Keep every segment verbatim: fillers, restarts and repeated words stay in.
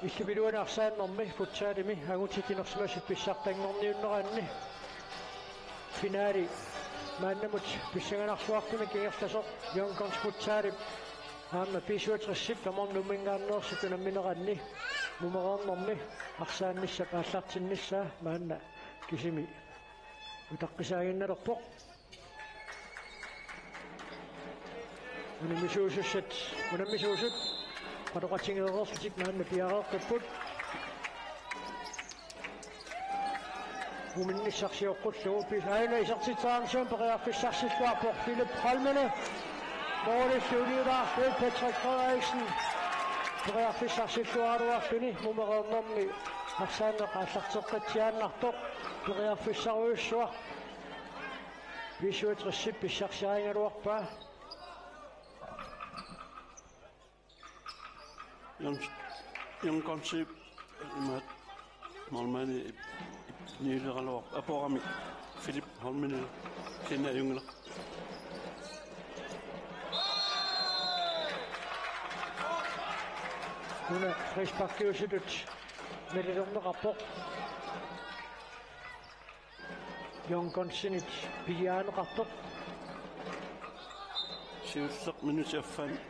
Illup iluani arsaannermi futsalimi angutit inersimasut pissartanngorniunneranni finaali maannamut pissanganarluartumik ingerlasoq Young Guns futsalip aamma B syvogtresip tamarmi Nuumminngaanneersut unammineranni mumereernermi arsaannissap aallartinnissaa maanna kisimi utaqqisaaginnalerpoq. Unammisuusussat, unammisuusut, qanoqatigeereerlutik maanna piareerparput. Muminnissaq sioqqullugu, pis-, aajuna isertitseriarnissaq periarfissarsilluarpoq Philip Holmene. Målillu uniulaarlugu Patrick Frederiksen. Periarfissarsilluaraluarluni mumereernermi arsaanneq aallarteqqitsiaannartoq periarfissarujussuaq. B syvogtresip pissarsiarigaluarpaa. Jons-, Young Gunsip imaat målmandi ip-, ip-, niuleraluar-, apuramik Philip Holmene sinna ajunngilaq. Una frisparkiusutut nalilerneqarpoq. Young Gunsinit pigiaaneqartoq. Siulleq minutit affaannut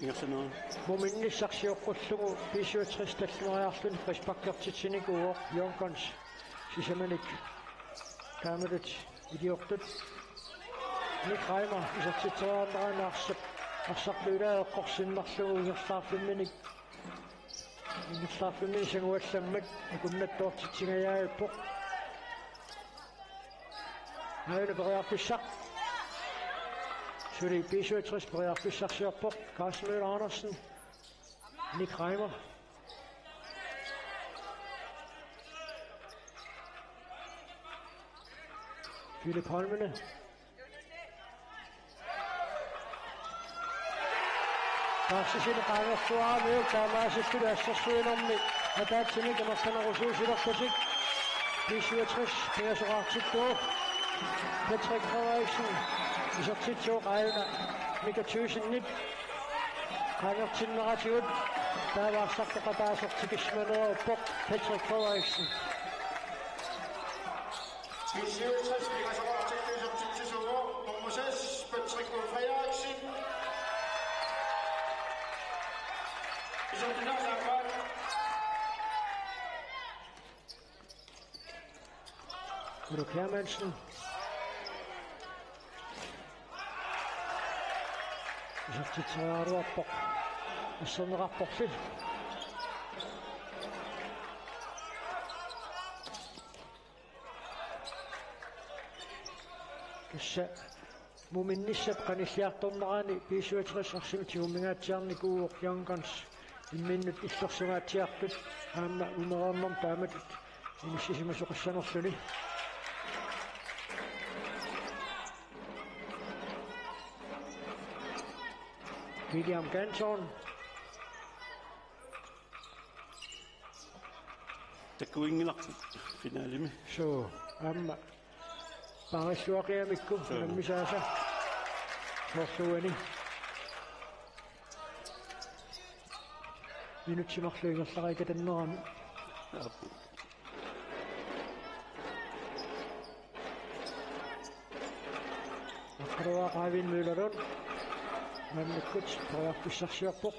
ingerlanerani. Muminnissaq sioqqullugu B syvogtres tallimariarluni frisparkertitsinikuuvoq Young Guns sisamanik taamatut iliortut. Nick Reimer isertitseriarnerani arsaq, arsartuilaa eqqorsinnarlugu ingerlaarfimminik Ingerlaarfimminik sanguallammat akunnattoortitsingajaavippoq. Aajuna periarfissaq. Suli B syvogtres periarfissarsiorpoq. Carsten Møller Andersen. Nick Reimer. Philip Holmene. Taarsisinni qaangersuaramiuk taamaasilluni assersuinermi ataatsimik amerlanerusuusilerlutik. B syvogtres pingasoqartillugu. Patrick Frederiksen isertitsivoq aajuna Mika Thygsenip qaangertinneratigut taava arsartoqataasoq tikisimaneeruppoq Patrick Frederiksen. B syvogtres pingasoqartillugu isertitsisuuvoq nummer seks, Patrick Frederiksen. Isertitaq saappaat. Uluk Hermansen. Isertitseriaraluarpoq. Asserneqarporli. Tassa muminnissap qanilliartornerani B syvogtres arsamik tigummingaatsiarnikuuvoq Young Guns imminnut illersugaatsiartut aamma mumereernermi taamatut inissisimasoqassanerluni. William Ganton. Takuinngilaq finaalimi. Suu, aamma. Paarilluaqigamikku. Suu. Unammisaasa. Soorluani. Minutsit marluk ingerlariikkatannerami. Aap. Aqqaluaq Eivind Møller Lund. Maannakkut periarfissarsiorpoq.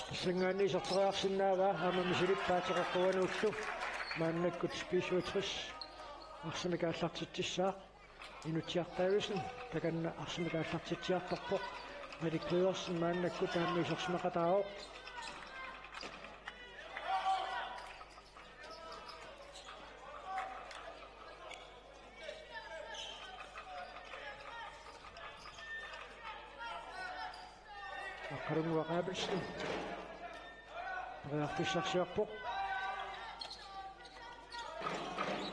Tassanngaanniit iserteriarsinnaavaa aamma misilippaat teqeqquanuullu maannakkut B syvogtres arsamik aallartitsissaaq. Inutsiaq Davidsen takanna arsamik aallartitsiartorpoq. Malik Pedersen maannakkut aamma isersimaqataavoq. Aqqalunnguaq Abelsen. Periarfissarsiorpoq.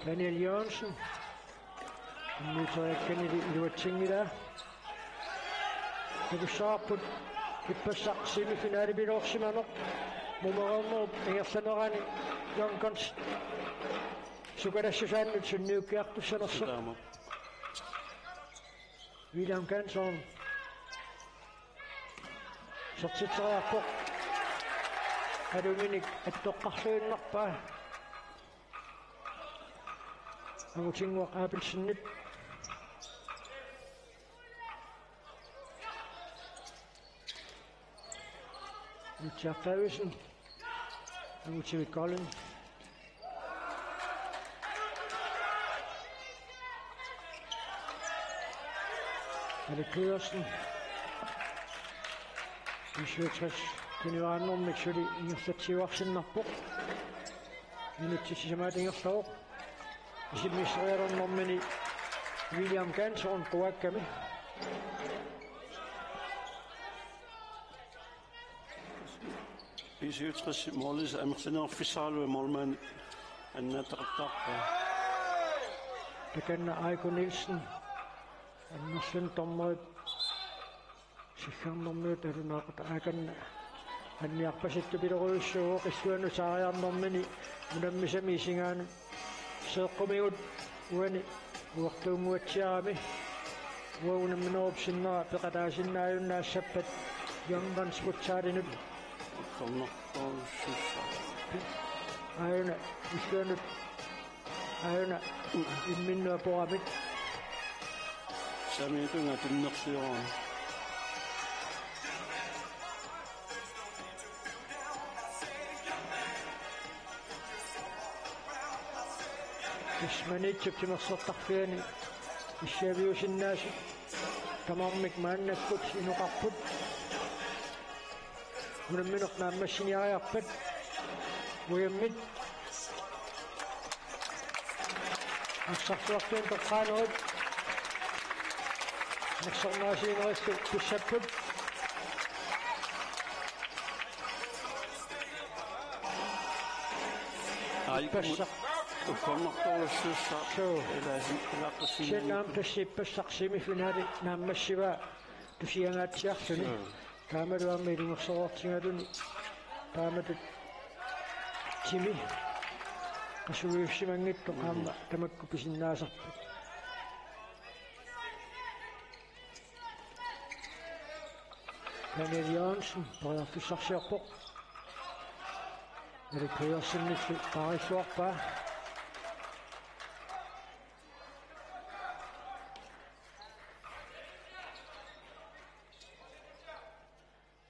Daniel Jørgensen. Immiuteriakkani iluatsinngilaa. Takussavarput ippassaq semifinalemiloorsimaneq. Mumereernerup ingerlanerani Young Guns sukalassusaannut sunniukkiartussanersoq. Taama. William Ganton. Isertitseriarpoq. Aluminik attoqqarluinnarpaa. Angutinnguaq Abelsenip. Richard Davidsen. Angutimi Kolding. Alex Pedersen. B syvogtres. Tunivaannermik suli ingerlatsiuarsinnarpoq. Minutsit sisamaat ingerlavoq. Isimmissereernermini William Ganson quakkami. B syvogtres målisi amerlanerfissaralugu målmand annaataqattaarpaa. Takanna Aiko Nielsen. Annerlun dommerit Siggarnermiut alunaaqutaq aakanna anniarpasittupilorujussuuvoq illuanut saariarnermini unammisami isigaanut seeqqumigut uani uertuunnguatsiarami. Uagut unamminerup sinnera peqataasinnaajunnaassappata Young Guns Futsalinut. Ullornartorujussuussaaq. Aajuna illuanut aajuna imminnut aporamik. Samiitunga tunnersiorami. Tassa Maniitsup timersortarfiani issiaviusinnaasut tamarmik maannakkut inoqarput. Unammineq naammassiniariarpat ujammit arsartuartuin toqqaanerit nersornaasiinerillu pissapput. Ai, ippassaq. Ullornartorujussuussaaq. Suu. Ilaasin, ilaaqqissinni. Siannaam tassa ippassaq semifinali naammassivaa tusiangaatsiarluni. Suu. Taamalu aamma ilungersortigaluni taamatut timi qasuiussimanngitsoq aamma tamakku pisinnaasarput. Daniel Jørgensen periarfissarsiorpoq. Erik Pedersenillu paarilluarpaa.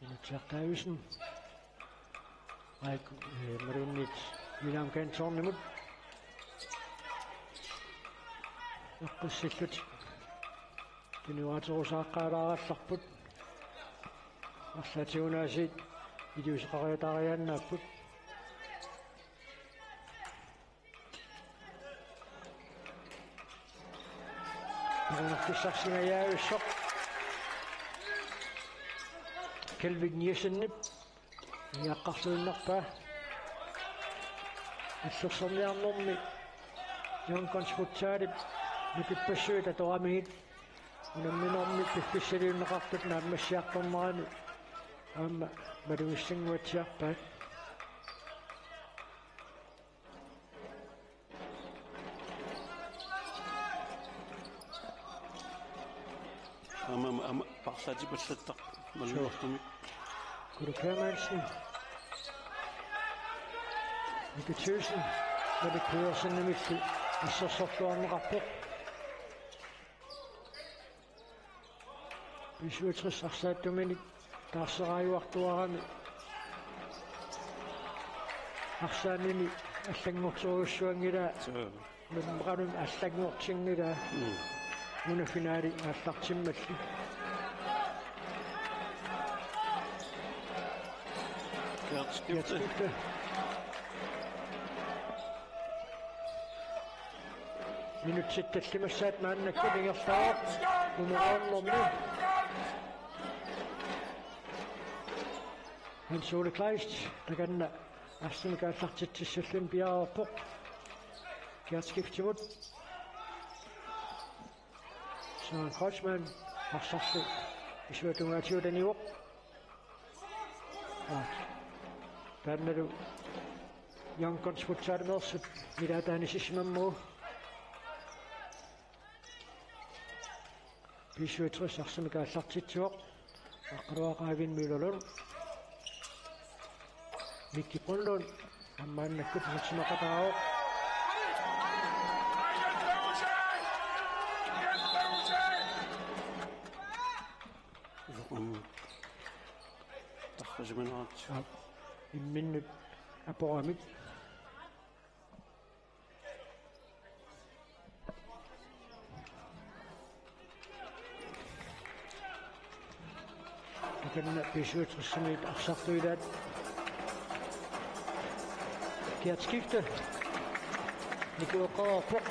Richard Davidsen. Aik, eh, malunnit William Kantornimut. Eqqussillutik. Tuniuaterusaaqqaalaarallarput. Arlaatigut aasiit iliuuseqariataariaannaapput. Periarfissarsingajavissoq. Kelvin Nielsenip. Niaqqarluinnarpaa. Illersorniarnermi Young Guns Futsalip nukippassuit atoramigit unamminermi piffissaliunneqartut naammassiartornerani aamma malugissannguatsiarpaat. Aamma, aamma, paarlaatipallattarpoq. Suu. Malunniartumik. Kurt Hermansen. Mika Thyssen. Malik Pedersenimillu assersorluarneqarpoq. B syvogtres arsaattumini taarseraajuartuarami arsaannimi allanngortorujussuanngilaa. Suu. Nammineerluni allanngortinngilaa. Mm. Una finaali aallartimmalli. Kært skifte. Kært skifte. Minutsit tallimassaat maannakkut ingerlavoq. Nummer otte. Hans Ole Kleist, takanna arsamik aallartitsissallugu piareerpoq. Kært skiftimut. Søren Kreutzmann, arsarlu isuatungaatigut anivoq. Aa. Taannalu Young Guns Futsalimeersut ilaat taanna sissimammagu. B syvogtres arsamik aallartitsivoq. Aqqaluaq Eivind Møller Lund. Mikki Brønlund, aamma maannakkut isersimaqataavoq. Tarrisimanerat. Aap, imminnut aporamik. Takanna B syvogtres-imiit arsartuilaat. Kiatskifte. Nikuoqaarpoq.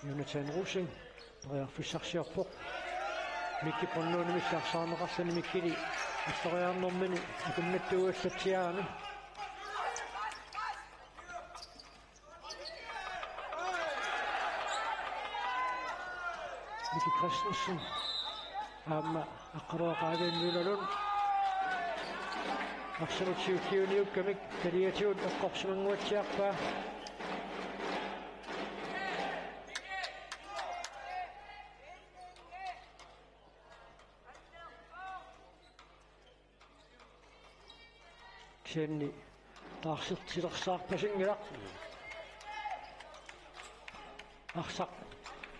Jonathan Rosing periarfissarsiorpoq. Mikki Brønlundimilli arsaarneqarluni Mikkili assoriarnermini akunnattuuallatsiarami. Miki Christensen. Aamma Aqqaluaq Eivind Møller Lund. Arsamut siulliuniukkamik taliatigut eqqorsimannguatsiarpaa. Kisianni taarsertilersaarpasinngilaq. Arsaq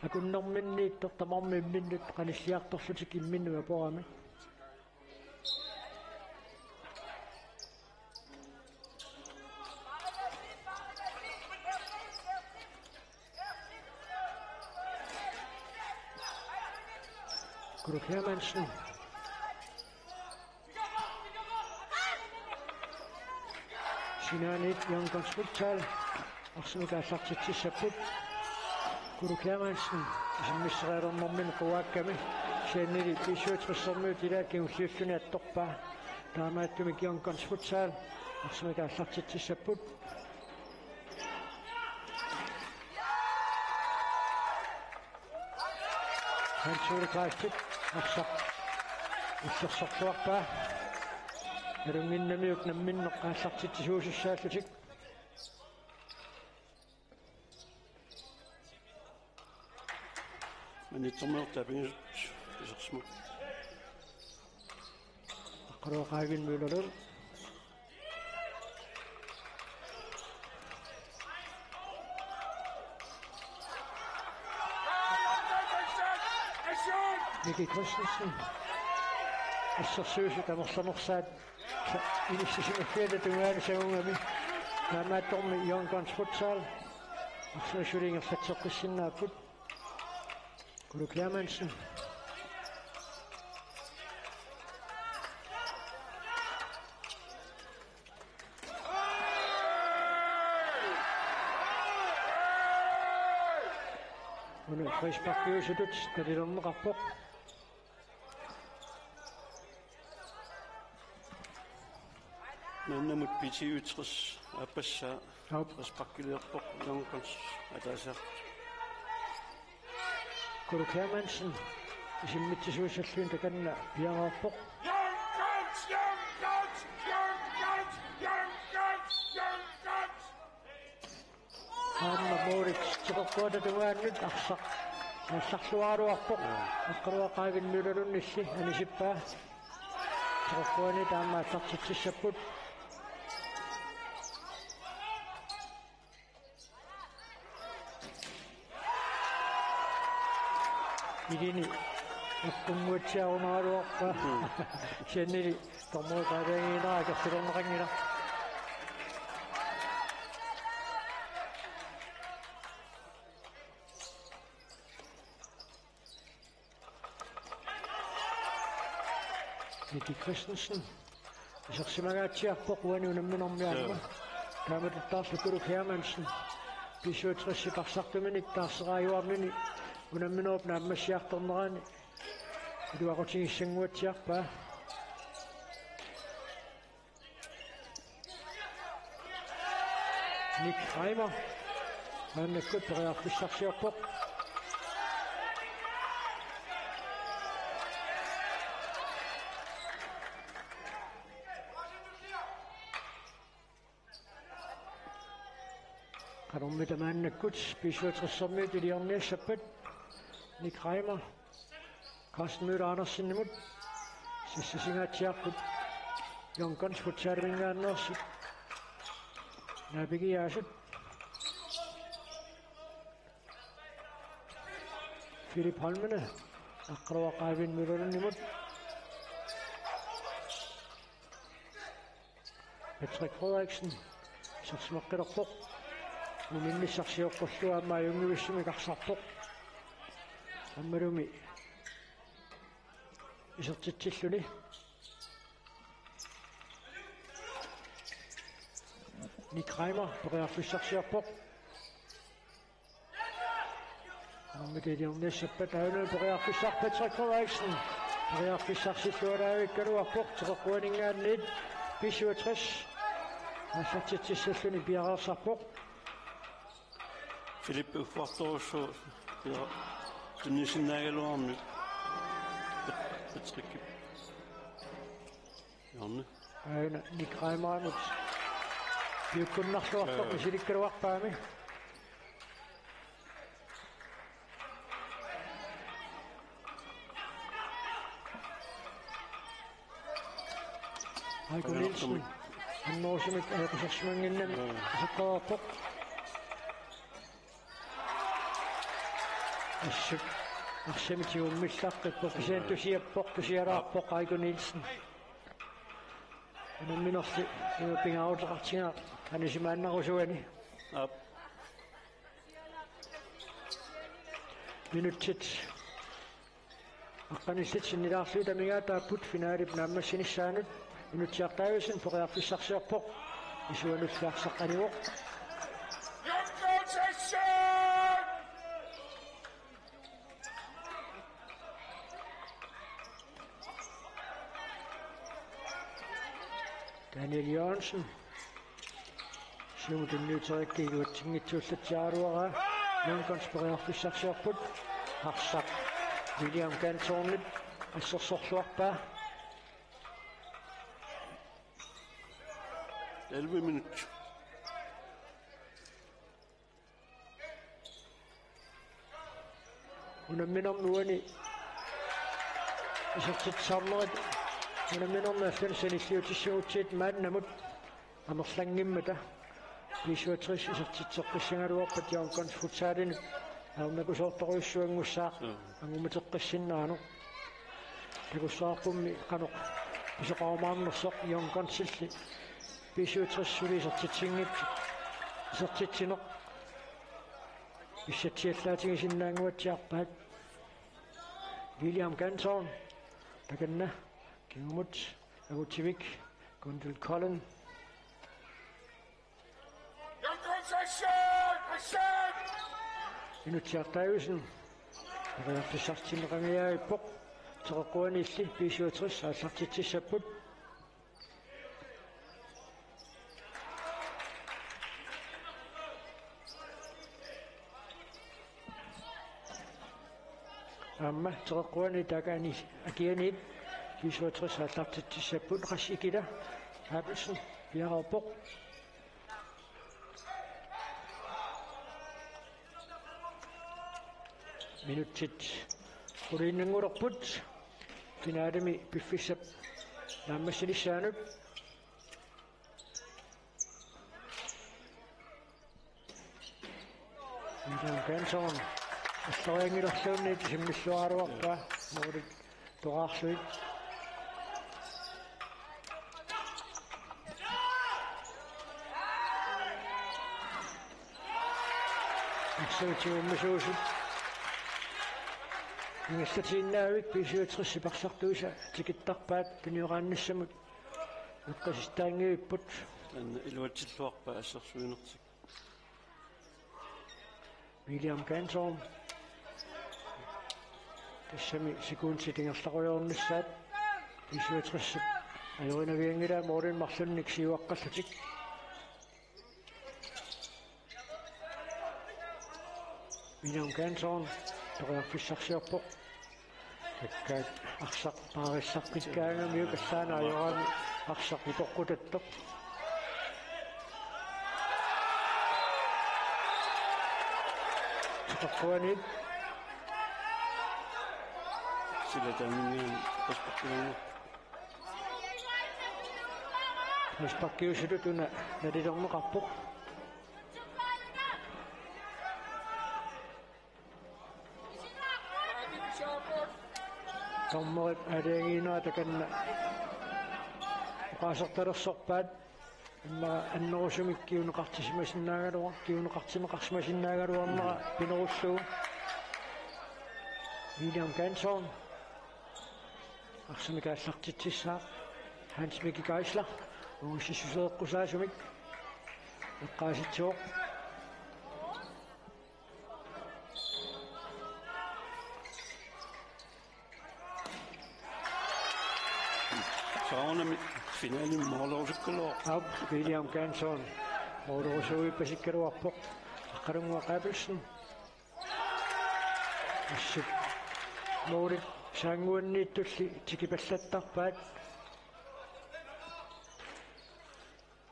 akunnerminniittoq tamarmik imminnut qanilliartorlutik imminnut aporami. Kuruk Hermansen. Sinaaniit Jan Konsfuttal. Arsamik aallartitsissapput. Kuruk Hermansen. Isimmisserialernermini quaakkami. Kisiannili B syvogtres-ermiut ilaat kingulliulluni attorpaa. Taamaattumik Jan Konsfuttal. Arsamik aallartitsissapput. Hans Ole Kleistip arsaq illersorluarpaa. Nalunnginnamiuk namminneq aallartitsisuusussaallutik. Manitsermiortaa pingasut isersimapput. Aqqaluaq Eivind Møller Lund. Miki Christensen. Assersuisut amerlanersaat inissisimaffiata tungaanut sangugami. Taamaattormi Young Guns Futsal arsamik suli ingerlatseqqissinnaarput. Kuruk Hermansen. Una frisparkiusutut talilerneqarpoq. Maannamut B-treogtres aappassaa. Aap. Frisparkiliorpoq Young Guns ataasiartut. Kuruk Hermansen isimmitsisuussallugu takanna piareerpoq. Aamma målit teqeqquata tungaanut arsaq aallarluaraluarpoq. Aqqaluaq Eivind Møller Lundilli anisippaa. Teqeqquani taama aallartitsissapput. Ilini aqqunnguatsiarunaraluarpaa. Kisiannili dommeri qaangiunera akerlilerneqanngilaq. Miki Christensen. Isersimangaatsiarpoq uani unamminermi aamma. Joo. Taamatuttaarlu Kuruk Hermansen. B-syvogtres-ip arsartuminik taarseraajuarnini unamminerup naammassiartornerani iluaqutigissannguatsiarpaa. Nick Reimer. Maannakkut periarfissarsiorpoq. Nummi tamaannakkut B-syvogtressermiut iliorniassappat Nick Reimer, Carsten Møller Andersenimut, sassasingaatsiarput Young Guns futsaliminngaanneersut naapigiaasut. Philip Holmene aqqaluaq Eivind Møller Lundimut. Patrick Frederiksen isersimaqqilerpoq. Uninnissarsioqqullugu aamma ajunngivissumik arsarpoq. Aammalumi isertitsilluni. Nick Reimer periarfissarsiorpoq. Aamma iliorniassappat aajuna periarfissaq Patrick Frederiksen. Periarfissarsilluaraavikkaluarpoq, Teqeqquaninngaanniit B-syvogtres aallartitsissalluni piareersarpoq. Philip uffartorujussuuvoq, ja, tunniussinnaagaluarami Patrickip hjørne. Aajuna Nick Reimerimut piukkunnarluarpoq. Ja. Misilikkaluarpaami. Aiko Nielsen. Annorsumik ajoqusersimannginnami. Ja. Iseqqaarpoq. Assut arsamik tigummillaqqippoq, kisianni tusiappoq, tusialaarpoq Aiko Nielsen. Unamminerli pingaaruteqartigaaq anisimaannarusuani. Aap. Minutsit aqqanillit sinnilaarlugit amigaataapput finalip naammassinissaanut. Inutsiartaavisen periarfissarsiorpoq. Isuanullu arsaq anivoq. Daniel Jørgensen. Siumut tunniuteriaraa iluatsinngitsuullatsiaraluaraa. Young Guns periarfissarsiorput. Arsaq William Kantornip assersorluarpaa. Elleve minut. Unamminermi uani isertitsisarnerit unamminermi allanut sanilliutissagutsigit maannamut amerlanngimmata B-syvogtres isertitseqqissagaluarpat Young Guns futsalinut ajornakusoortorujussuanngussaaq. Mm. Angumateqqissinnaanera. Takussavarpummi qanoq pisoqarumaarnersoq Young Gunsilli B-syvogtres suli isertitsinngitsoq, isertitsineq. Issatsiallaatigisinnaannguatsiarpaat. William Kantorn takanna kingumut agutsivik Gundel Cullen. Inutsiartaavisen periarfissartinneqanngilaq. Teqeqquaniilli B-syvogtres aallartitsissapput. Aamma Teqeqquani taakani akianiit B-syvogtres aallartitsissapput. Qassit Ikila Abelsen piareerpoq. Minutsit quliinnanngulerput finalimi piffissap naammassinissaanut. William Kantorn allorianngilarluunniit simmilluaraluarpaa, målit toraarlugit. Arsaq tigummisoq. Ingerlatiinnarlugu B-syvogtres-ip arsartuisa tikittarpaat, tunioraannissamut eqqaasittaanngivipput. Taanna iluatsilluarpaa assersuinertik. William Kantorn. Tassami sekundit ingerlarujoornissaat B-syvogtres-ip ajorinavianngilaa målinik marlunnik siuaqqallutik. William Kantorn periarfissarsiorpoq. Takkaat arsaq paarissarpikkaangamiuk allaanajoraami arsaq utoqqutattoq. Takuanit. Sila tamingian frisparkilerneq. Frisparkiusutut una nalilerneqarpoq. Dommerit aalajangiinera takanna oqaasertalersorpaat. Immaqa annerusumik kinguneqartisimasinnaagaluar-, kinguneqartinneqarsimasinnaagaluarnera pinerullugu. William Gansson. Arsamik aallartitsissaaq. Hans Mikkel Geisler. Uusissuseeqqusaasumik. Eqqaasitsivoq. Soorunami finalimi målerusukkaluarpoq. Aap, William Gansson. Målerusuippasikkaluarpoq. Aqqalunnguaq Abelsen. Assut. Målit saannguanniittulli tikipallattarpaat.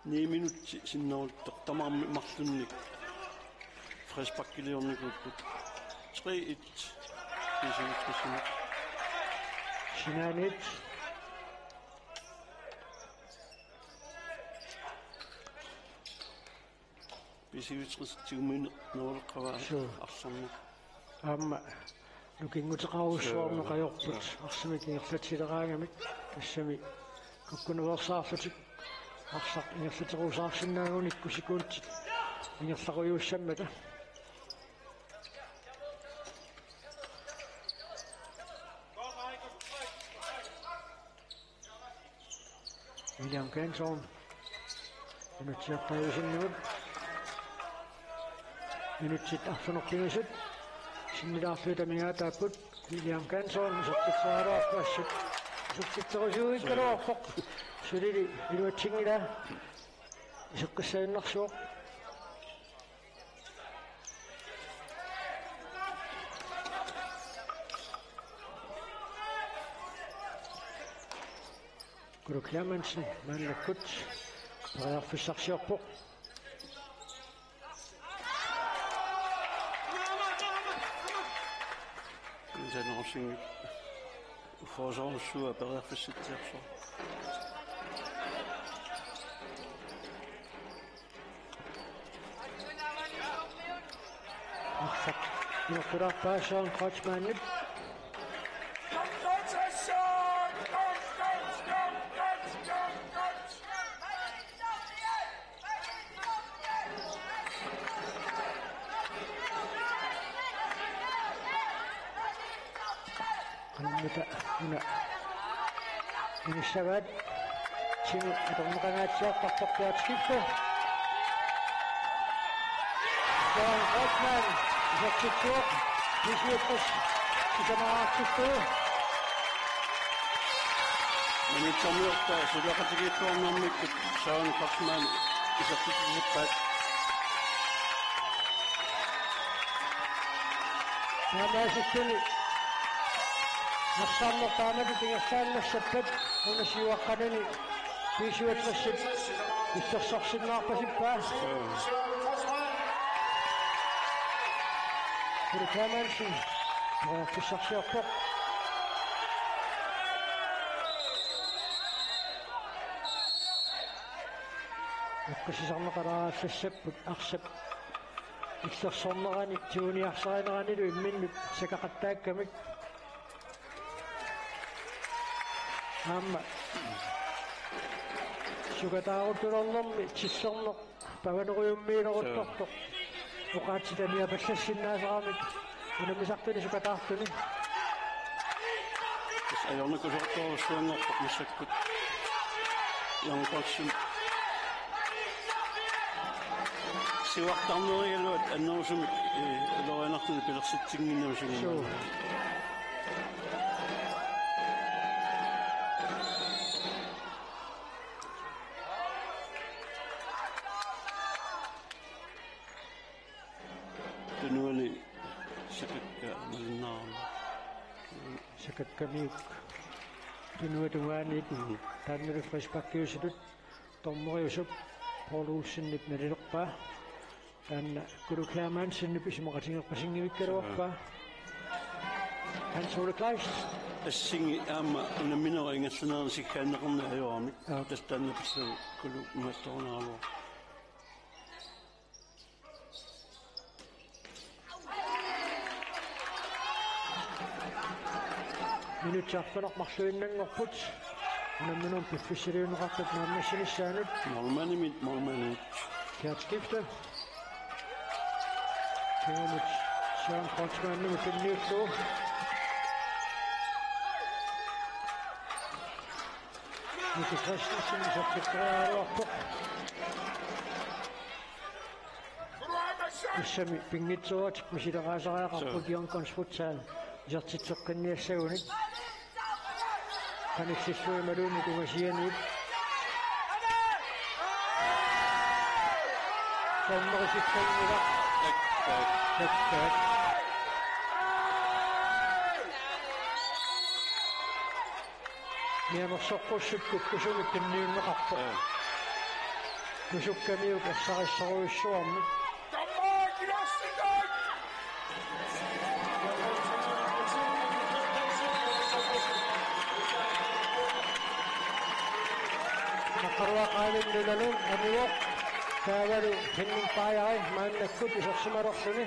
Ni minutsit sinneruttoq tamarmik marlunnik frisparkiliornikuupput. Tre et. B syvogtres. Sinaaniit. B syvogtres tigumineruleqqavaat. Suu. Arsarneq. Aamma nukinguteqarujussuarneq ajorput. Suu. Arsamik ingerlatileraangamik tassami kukkunerusaarlutik arsaq ingerlaterusaarsinnaagunikku sekundit ingerlarujuussammata. William Gansson. Minutsiarpaajusunnigut. Minutsit arfineq-pingasut. Sinnilaarlugit amigaataapput. William Gansson isertitseraluarpoq assut. Isertitserusuugaluarpoq. Sulili iluatsinngilaa. Iseqqissaginnarsuaq. Kulu Clemmensen maannakkut periarfissarsiorpoq. Insanerusing ufforusoorsuaq periarfissatsiarsuaq. Arsaq iluaqutaarpaa Søren Kreutzmannip. Qanormita una inissavaat. Timi atorneqangaatsiartarpoq Peter Skifte. Søren Kreutzmann isertitsivoq. B syvogtres sisamaraartippugu. Minutsermiorta suleqatigiittuarnermikkut Søren Kreutzmann isertitsisippaat. Taamaasilluni arsarneq taamatut ingerlaannassappat una siuaqqanani B syvogtres illersorsinnaarpasippaa. Kulu Clemmensen periarfissarsiorpoq. Eqqissisarneqalaagallassapput arsap illersornerani tiguniarsarineranilu imminnut sakaqattaakkamik. Aamma sukataaruttulernermi tillerneq pavanerujummiileruttortoq. Oqaatsitaniapallassinnaasarami. Unammisartuni sukataartuni. Tassa ajornakusoortorujussuanngorpoq massakkut. Jørgen Botsen. Siuartarnerigaluat annerusumik, eh, ulorianartuni pilersitsinnginnami sumut. Suu. Tunuani sakakka malinnaarami. Sakakkamiuk tunuata tungaaniit. Mm. Taannalu frisparkiusutut dommeriusup Poul Olsenip nalilerpaa. Taanna Kuluk Hermansenip isumaqatigeeqqasinngikkaluarpaa. Hans Ole Kleist. Assingi aamma unamminerup ingerlanerani sikkaanneqarneq ajoramik. Aap. Tassa taanna pillugu Kuluk imaattorunaaraluarpoq. Minutsit arfineq-marluinnanngorput. Unamminermi piffissaliunneqartup naammassinissaanut. Målmandimit målmandimut. Kjærtskifte. Kingumut Søren Kreutzmannimut tunniullugu. Miki Christensen isertitseriaraluarpoq. Tassami pinngitsooratik misileraasariaqarput. Suu. Young Guns Futsal isertitseqqinniassagunik. Qanillilluinnarlugu tungasianiit. Sommerisitsanngilaq. Tak, tak. Tak, tak. Mianersoqqussup kukkusumik tunniunneqarpoq. Ee. Nusukkamiuk ersarissorujussuarmik. Naqqaruaqaalinnulalu anivoq taavalu Henning Bajari maannakkut isersimalerluni.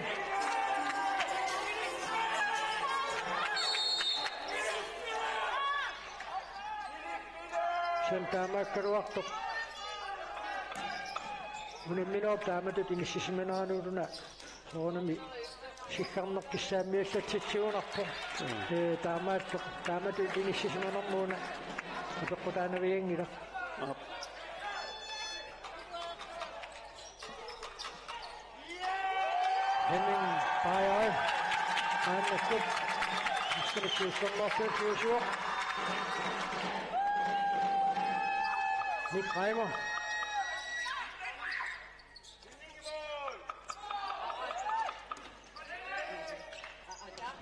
Sen taamaakkaluartoq. Unamminerup taamatut inissisimaneranut una soorunami siggarneq kissaammiallatsitsigunarpoq. Mm. Ee, taamaattoq, taamatut inissisimanermut una apeqqutaanavianngilaq. Aap. Henning Bajari. Maannakkut. Iskilisiussormarsuusiusuaq. Nick Reimer.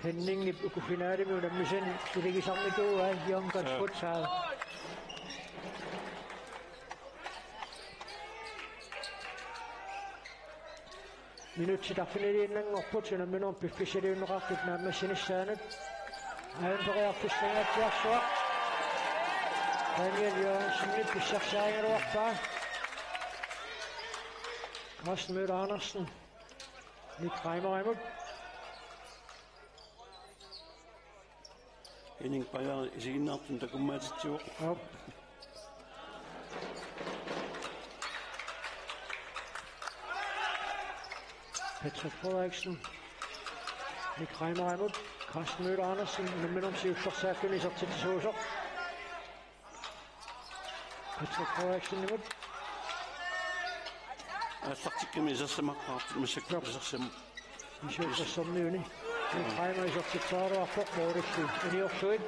Henningip uku finalemi unammisani iligisarnikuuaa Young Guns. Ja. Futsal. Minutsit arfiniliinnanngorput unamminermi piffissaliunneqartup naammassinissaanut. Aajuna periarfissangaatsiarsuaq. Daniel Jørgensenip pissarsiarigaluarpaa. Carsten Møller Andersen. Nick Reimerimut. Henning Bajari isiginnaartunut takumaatitsivoq. Aap. Patrick Frederiksen. Nick Reimerimut. Carsten Møller Andersen. Unamminermi siullersaalluni isertitsisuusoq. Patrick Frederiksenimut. Aallartikkami isersimaqqaartoq massakkut. Joo. Isersim-. Isersimmiuni. Nick Reimer isertitseriaraluarpoq målillu aniorluit.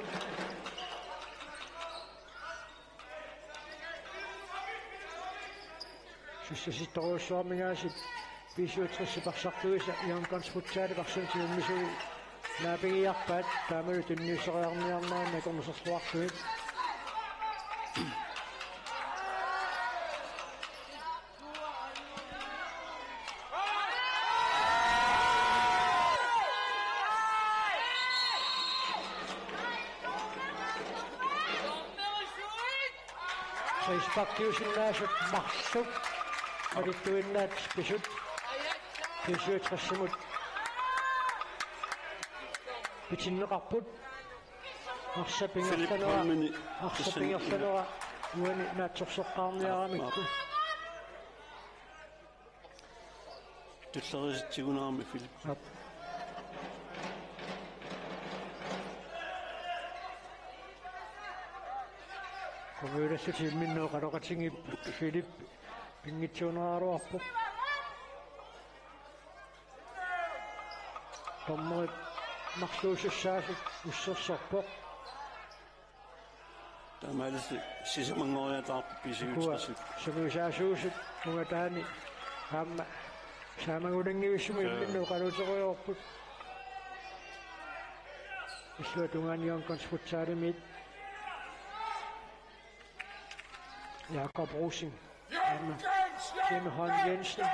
Sussasittorujussuarmik aasiit B syvogtres parsartuisa Young Guns Futsalip arsamik timimmisui naapigiarpaat taamalu tunniusseriarniarnerannik akornusersuarlugit. Frisparkiusinnaasut marluk malittuinnaat pisut. B syvogtres-imut pitinneqarput. Arsap ingerlanera, Philip Holmeni arsap ingerlanera uani naatsorsoqqaarniaramikku. Aap, aap. Tulleriisitsigunaarami Philip. Aap. Kommunillu imminnut oqaloqatigiipput Philip pinngitsuuneraluarpoq. Dommerit marluusussaasut ussersorpoq. Taamaalillutik sisamanngoriataarput B syvogtres-it. Ukua sungiusaasuusut ungataani aamma saamagulanngivissuminnut. Joo. Oqaluuterujoorput. Illuatungaani Young Guns Futsalimiit Jakob Rosing. Aamma Jimmy Holm Jensen.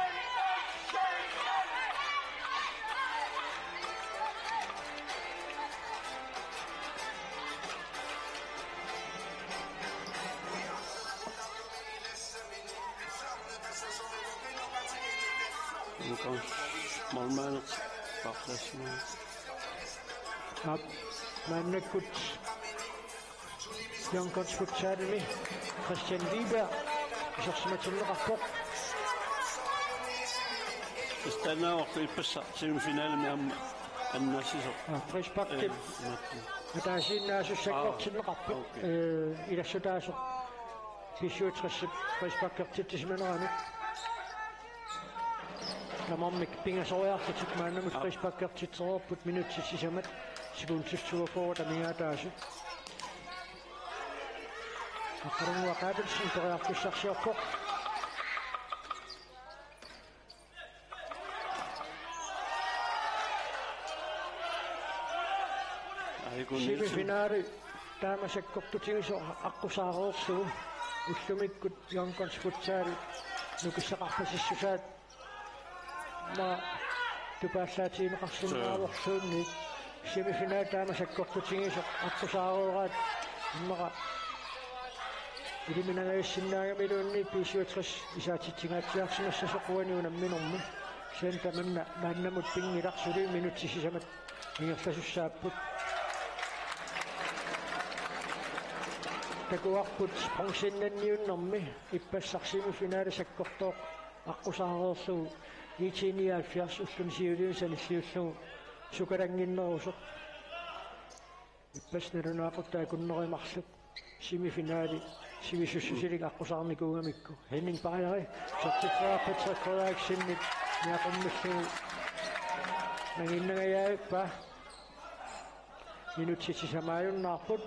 Målmandit paarlaassimavoq. Aap, maannakkut Young Guns Futsalimi Christian Wiberg isersimatinneqarpoq. Istannaavaq ippassaq semifinalimi aamma annaassisoq. Aa, frisparkip. Ee, mattu. Ataasiinnaasoq sakkortinneqarpoq. Aa, okay. Ee, ilassutaasoq B syvogtres frisparkertitsisimanerani. Tamarmik pingasoriarlutik maannamut frisparkertitsereerput minutsit sisamat sekundit toogfyrre amigaataasut. Aqqalunnguaq Abelsen periarfissarsiorpoq. Aiko Nielsen. Semifinali taama sakkortutigisoq aqqusaareerlugu ullumikkut Young Guns Futsal nukissaqarpasissusaat ma tupaallaatigineqarsinnaavorluunniit. Semifinali taama sakkortutigisoq aqqusaareeraat immaqa iliminangajassinnaagamiluunniit B syvogtres isaatitsingaatsiarsimassasoq uani unamminermi. Kisianni tamanna maannamut pinngilaq, suli minutsit sisamat ingerlasussaapput. Takuarput bronzennanniunnermi ippassaq semifinali sakkortooq aqqusaareerlugu I T nioghalvfjerds ulluni siulini sanilliullugu sukalannginnerusoq. Ippassaq nalunaaqutaq akunneri marluk semifinali sivisussusilik aqqusaarnikuugamikku. Henning Bajeri, sortiffaa Patrick Frederiksenip niaqqummillugu nangiinnangajaavippaa. Minutsit sisamaajunnaarput.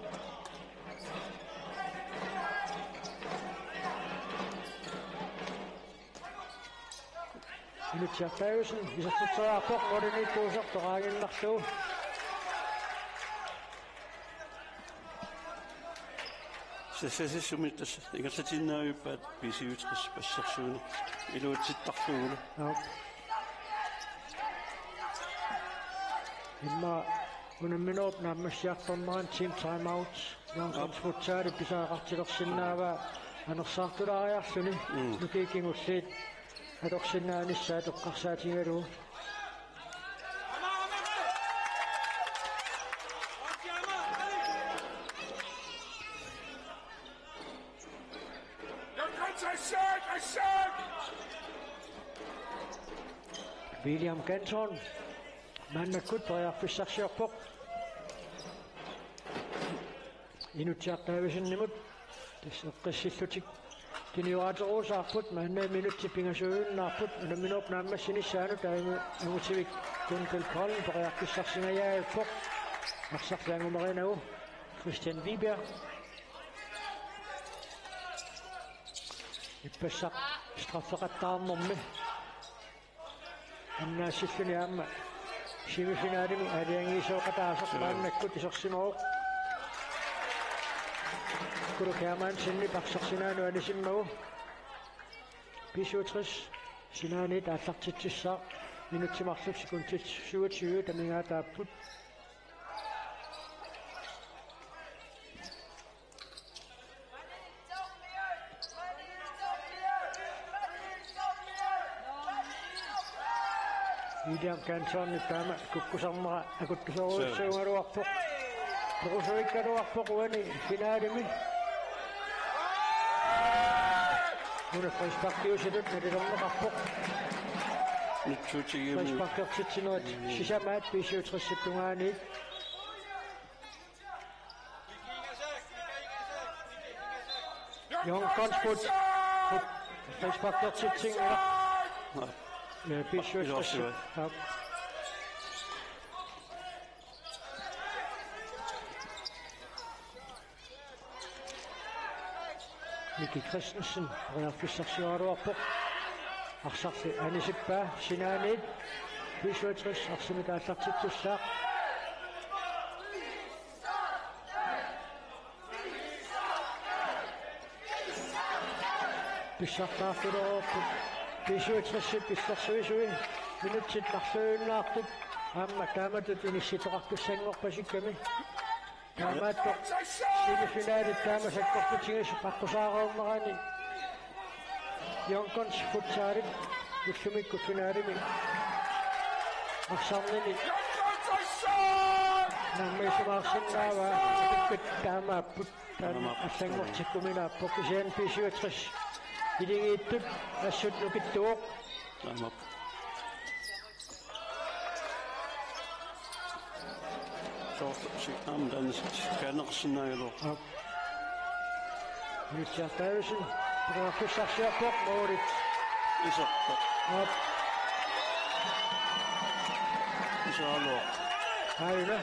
Inutsiaq Davidsen isertitseriarpoq, målimiittuusoq toqaaginnarlugu. Sassasissumik tassa ingerlatiinnavippaat B syvogtres passersuineq iluatsittarlugulu. Aap. Immaqa unamminerup naammassiartornerani team timeout. Young Guns Futsalip pisariaqartilersinnaavaa anersaartulaariarluni. Mm. Nukii kingulliit atorsinnaanissaat eqqarsaatigalugu. William Canton maannakkut periarfissarsiorpoq. Inutsiaq Davidsenimut tassa eqqissillutik tunioraateruusaarput, maanna minutsit pingasuujunnaarput unamminerup naammassinissaanut. Taama angutivik Kundal Kolding periarfissarsingajaavippoq. Arsaq langumerinagu Christian Wiberg. Ippassaq straffeqattaarnermi annaassilluni aamma semifinalimi aalajangiisooqataasoq. Sure. Maannakkut isersimavoq. Kulu Hermansenip arsaq sinaanut anisimmagu. B syvogtres sinaaniit aallartitsissaaq, minutsit marluk sekundit syvogtyve amigaataapput. William Canton taama kukkusarnera akuttusoorujussuugaluarpoq. Perusuikkaluarpoq uani finalimi. Una frisparkiusutut nalilerneqarpoq. Nutsuutigiumi. Frisparkertitsinerit sisamaat B syvogtres-ip tungaaniit. Young Guns Fut-, Fut-, frisparkertitsinngilaq. Ja, B syvogtres. Aap. Miki Christensen periarfissarsioraluarpoq. Arsarli anisippaa sinaaniit. B syvogtres arsamik aallartittussaaq. Pissartaartulereerput B syvogtres-ip illersuisui minutsit marluujunnaartut aamma taamatut inissittoqartussanngorpasikkami. Taamaattoq semifinalit taama sakkortutigisoq aqqusaareernerani Young Guns Futsalip Ullumikkut finaalimi arsarnini naammagisimaasinnaavaa, taamaapput taanna allanngortikkuminaappoq. Kisianni B syvogtres Akuleriit assut nukittuuvoq. Taamaappoq. Soorlu si-, aamma taanna si-, sikkaanneqarsinnaagaluaq. Aap. Mitchell Pavesen, periarfissarsiorpoq, målit. Iserpoq. Aap. Iserluaq. Aajuna.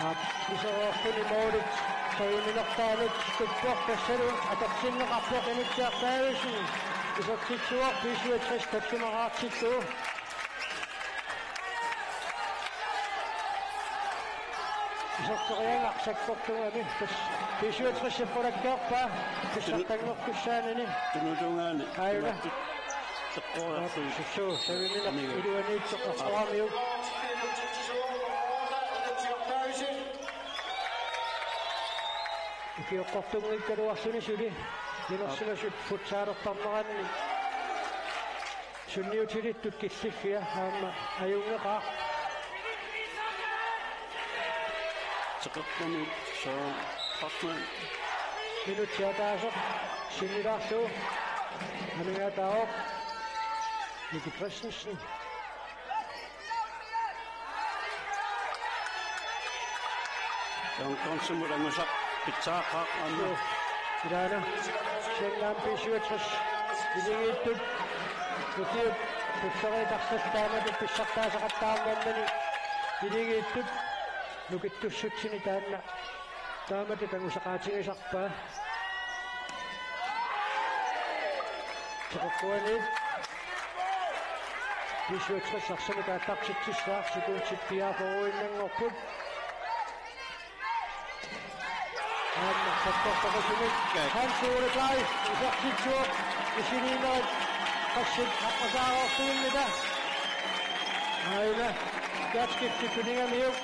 Aap, iseroorluni målit sajuminerpaanut tuppoq, tassalu atortinneqarpoq Initsi Artaavisen. Isertitsivoq B syvogtres tallimaqaartillugu. Iserteriagaq sakkortugami, tassa B syvogtres qulakkeerpaa, pissaqqanngortussaanini. Tunutungaani. Aajuna. Teqqoriarlugu. Sussu, sajumineq iluaniittoq eqqoramiuk. Ukioqqortunngikkaluarluni suli, inersimasut futsalertarneranni sunniutilittut killiffia aamma ajunngeqaaq. Teqeqqumi Søren Hoffmann. Minutsit ataaseq sinnilaarlugu. Amigaataavoq Miki Christensen. Jon Konsimut angusaq pitsaaqqaaq aamma. Ilaana. Kisianni B syvogtres Akuleriit. Ukiut tulleriit arsaq taamatut pissartaasaqattaarnermini Akuleriit nukittussutsini taanna taamatut angusaqaatigisarpaa. Teqeqquaniit B syvogtres arsamik aallartitsissaaq, sekundit fireogfyrrenngorput. Aamma sakkortoqisumik Hans Ole Kleist isertitsivoq, misiliinerit qassit aqqusaareersuimmata. Aajuna, Gertskifti tunigamiuk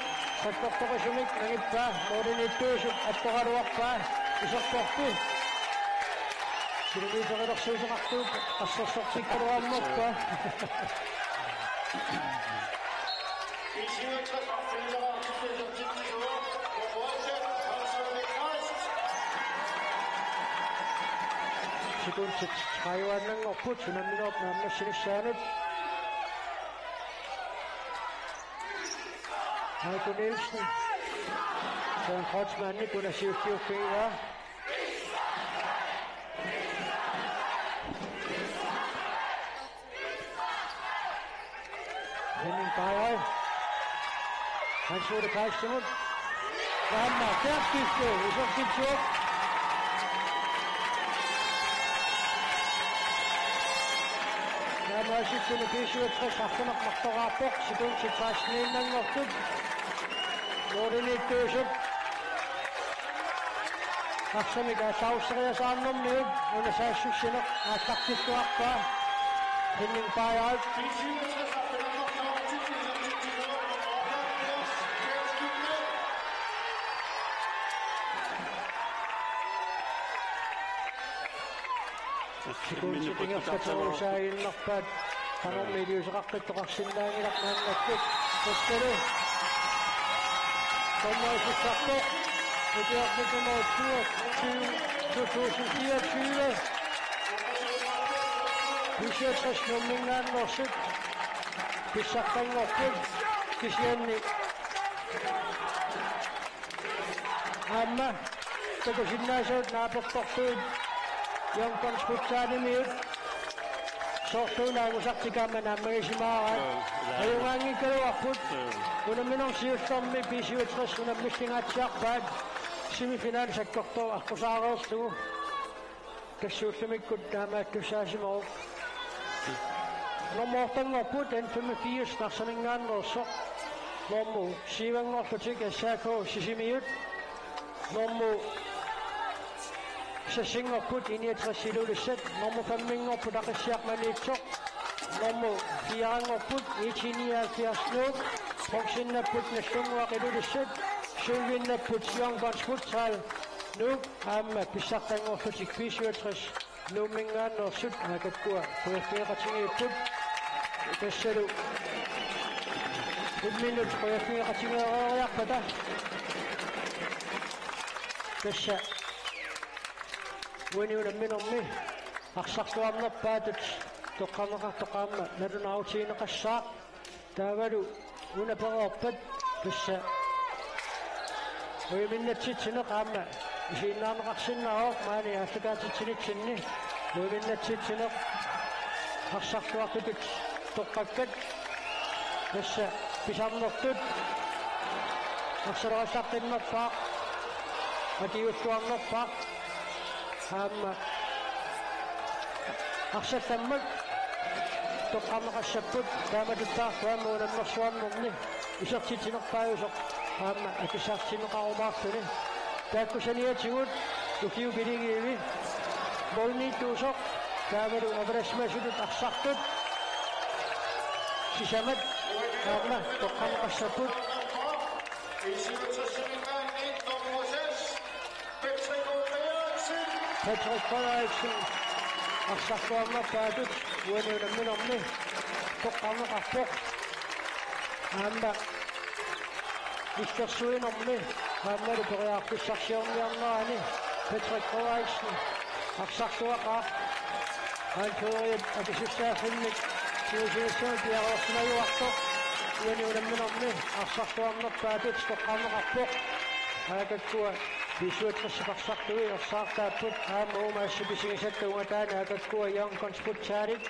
sakkortoqisumik nangippaa, målimiittuusoq attoraluarpaa, iserporpi. Kilometerilersuusoqartuupput, assersortikkaluarnerpaa. Sekundit tredive-nngorput unamminerup naammassinissaanut. Heiko Nielsen. Søren Kreutzmannip una siulliuffigivaa. Henning Bajøj. Hans Ole Kleistimut. Aamma Gertskifti isertitsivoq. Taamaasilluni B syvogtres arfineq-marloraarpoq, sekundit seksten-nngortut. Målimiittuusoq. Arsamik aallaruseriasaarnermiuk una saassussineq aallartilluarpaa. Henning Bajøj. Sekundit ingerlaterusaannarpaat. Qanormi iliuuseqaqqittoqarsinnaanngilaq maannakkut. Tassali. Dommerissarpoq. Ukiorput nummer toogtyve, to tusind fireogtyve. B syvogtres Nuumminngaanneersut. Pissaqqanngorput. Kisianni aamma takusinnaasavut naapertorsuit Young Guns Futsalimiut. Soorlu una angusartik aamma naammagisimaaraat. Joo, ilaa. Ajugaanngikkaluarput. Joo. Unamminermi siullermi B syvogtres unammillingaatsiarpaat. Semifinale sakkortooq aqqusaareerlugu. Tassa ullumikkut taamaattussaasimavoq. Nummer ottenngorput N femogfirs Narsaminngaanneersoq. Nummer syvenngorlutik S A K Sisimiut. Nummer seksenngorput I niogtres Ilulissat. Nummer femmenngorput Aqissiaq Maniitsoq. Nummer firenngorput I T nioghalvfjerds Nuuk. Bronzennapput Nagdlunguaq Ilulissat. Sølvinnapput Young Guns Futsal Nuuk. Aamma pissaqqanngorlutik B syvogtres Nuumminngaanneersut A G K-kua qujartueqatigiipput. Tassalu imminnut qujartueqatigeeriarpata. Tassa uani unamminermi arsartuarnerpaatut toqqarneqartoq aamma nalunaarutigineqassaaq. Taavalu una pereerpat tassa ujaminnatsitsineq aamma isiginnaarneqarsinnaavoq maani aallakaatitsinitsinni. Ujaminnatsitsineq arsartuartutut toqqakkat tassa pisarnertut arsalarissaqqinnerpaaq, akiuuttuarnerpaaq aamma arsallammak toqqarneqassapput. Taamatuttaaq aamma unammersuarnerni isertitsinerpaajusoq aamma akissartinneqarumaarluni. Taakku saniatigut ukiut pilingiivi målimiittuusoq taavalu avalassimasuttut arsartut sisamat aamma toqqarneqassapput. Patrick Frederiksen arsartuarnerpaatut uani unamminermi toqqarneqarpoq. Aamma illersuinermi aammalu periarfissarsiorniarnerani Patrick Frederiksen arsartuaqaaq. Anføreriat akisussaaffimmik siusiussamik piareersimajuartoq uani unamminermi arsartuarnerpaatut toqqarneqarpoq. A G K-kua B syvogtres arsartui ersaartaapput aamma uuma assip isigisatta ungataani A G K-kua Young Guns Futsalit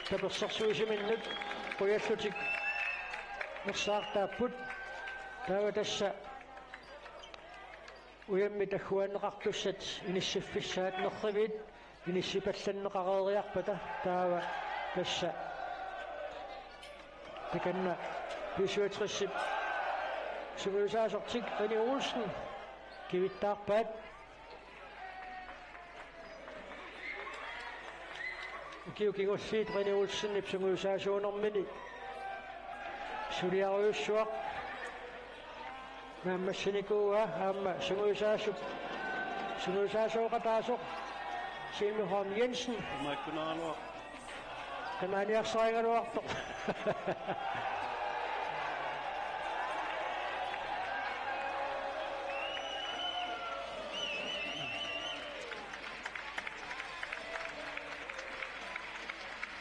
tapersersuisiminnut qujallutik ersaartaapput. Taava tassa ujammit agguaanneqartussat inissiffissaat nerriviit inissipallanneqareeriarpata taava tassa takanna B syvogtres-ip sungiusaasortik René Olsen kivittaarpaat. Ukiut kingulliit René Olsenip sungiusaasuunermini suliarujussuaq naammassinikuuaa aamma sungiusaasup sungiusaasooqataasoq Silmi Holm Jensen. Imaikkunaagaluaq. Qimaaniarsarigaluartoq.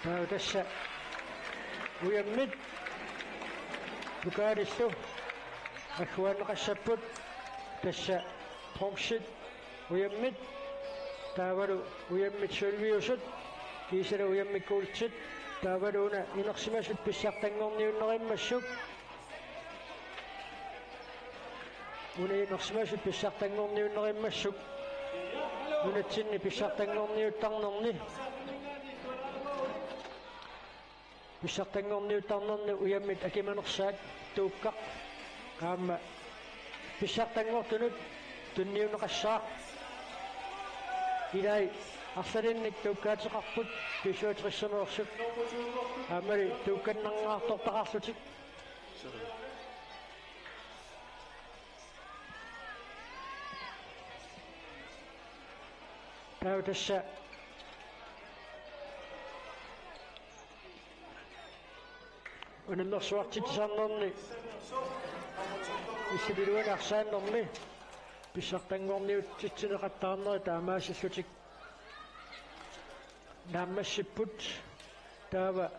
Taava tassa ujammit pokaalillu agguaanneqassapput tassa bronzit ujammit taavalu ujammit sølviusut kiisalu ujammit guldit taavalu una inersimasut pissartanngorniunnerimmassuk. Una inersimasut pissartanngorniunnerimmassuk. Nunatsinni pissartanngorniuttarnerni. Pissartanngorniuttarnerni ujammit akimanersaat Tuukkaq. Aamma pissartanngortunut tunniunneqassaaq. Ilai arlalinnik tuukkaateqarput B syvogtres-imeersut. Aammali tuukkannarngaartortaqarlutik. Taava tassa unammersuartitsisarnerni illit iluani arsaannermi pissartanngorniutitsineqattaarnerit taamaasillutik naammassipput. Taava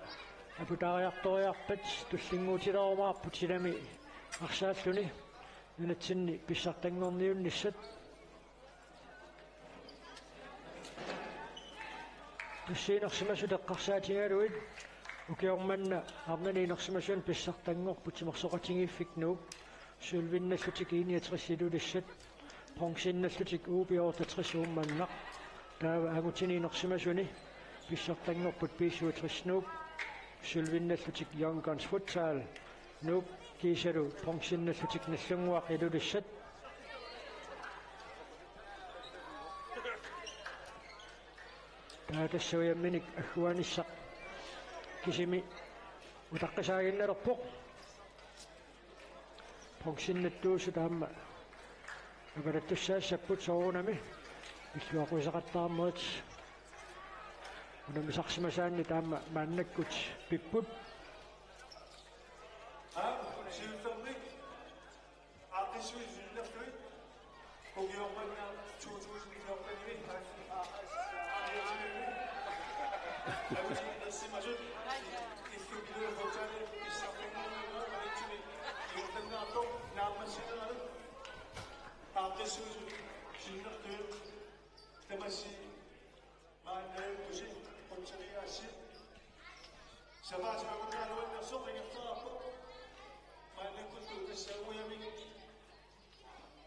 aputaariartoriarpat tullinnguutilerumaarput silami arsaalluni nunatsinni pissartanngorniunnissat. Tassa inersimasut eqqarsaatigalugit ukioq manna arnani inersimasuni pissartanngorput timersoqatigiiffik Nuuk, sølvinnallutik I niogtres Ilulissat, bronzeinnallutik U B otteogtres Uummannaq. Taava angutini inersimasuni pissartanngorput B syvogtres Nuuk, sølvinnallutik Young Guns Futsal Nuuk kiisalu bronzeinnallutik Nagdlunguaq Ilulissat. Taava tassa ujamminik agguaanissaq kisimi utaqqisaaginnalerpoq. Bronzeinnattuusut aamma avalattussaassapput soorunami illuaquisaqattaarnerit. Unammisarsimasaanni taama maannakkut pipput. Aa, siullermik aaqqissuit siullerluit. Ukiormanna to tusind fjorten-imi. Aaqqissuit. Avuti ersimasut. Illup iluaqutsaalli pissartanngorniunneq, itsumi iortannaartoq naammassineranut. Aaqqissuit siullerluit. Tamassi maannakkut qutseriaassi. Sapaatip-akunnerata nuannersoq ingerlareerpoq. Maannakkut tassa uiamik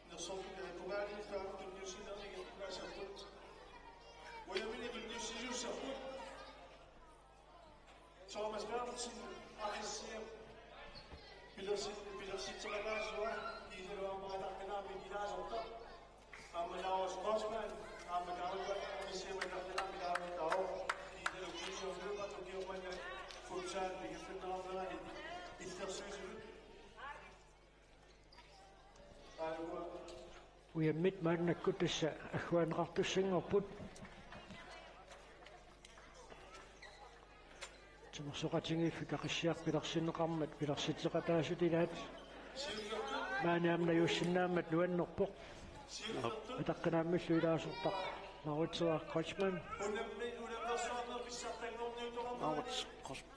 nersortut pogaani taama tunniussinermi ingerlaassapput. Uiamik tunniussisuussapput. Thomas Berthelsen, A S C M. Pilersit-, pilersitseqataasua, kiisalu aamma ataqqinaammik ilaasortaq. Aamma Lars Forsman, aamma taava A S C M ataqqinaammik ilaasortaq. Kiisalu Gideon Løbert, ukiormanna futsal, pigiffeqarnerani illersuisut. Aajukua. Uiammit maannakkut tassa agguaanneqartussanngorput. Timersoqatigiiffik Aqissiaq pilersinneqarmat pilersitseqataasut ilaat. Maani aamma najuussinnaammat nuannerpoq. Ataqqinaammillu ilaasortaq Laurits Kreutzmann. Laurits Kreutzmann.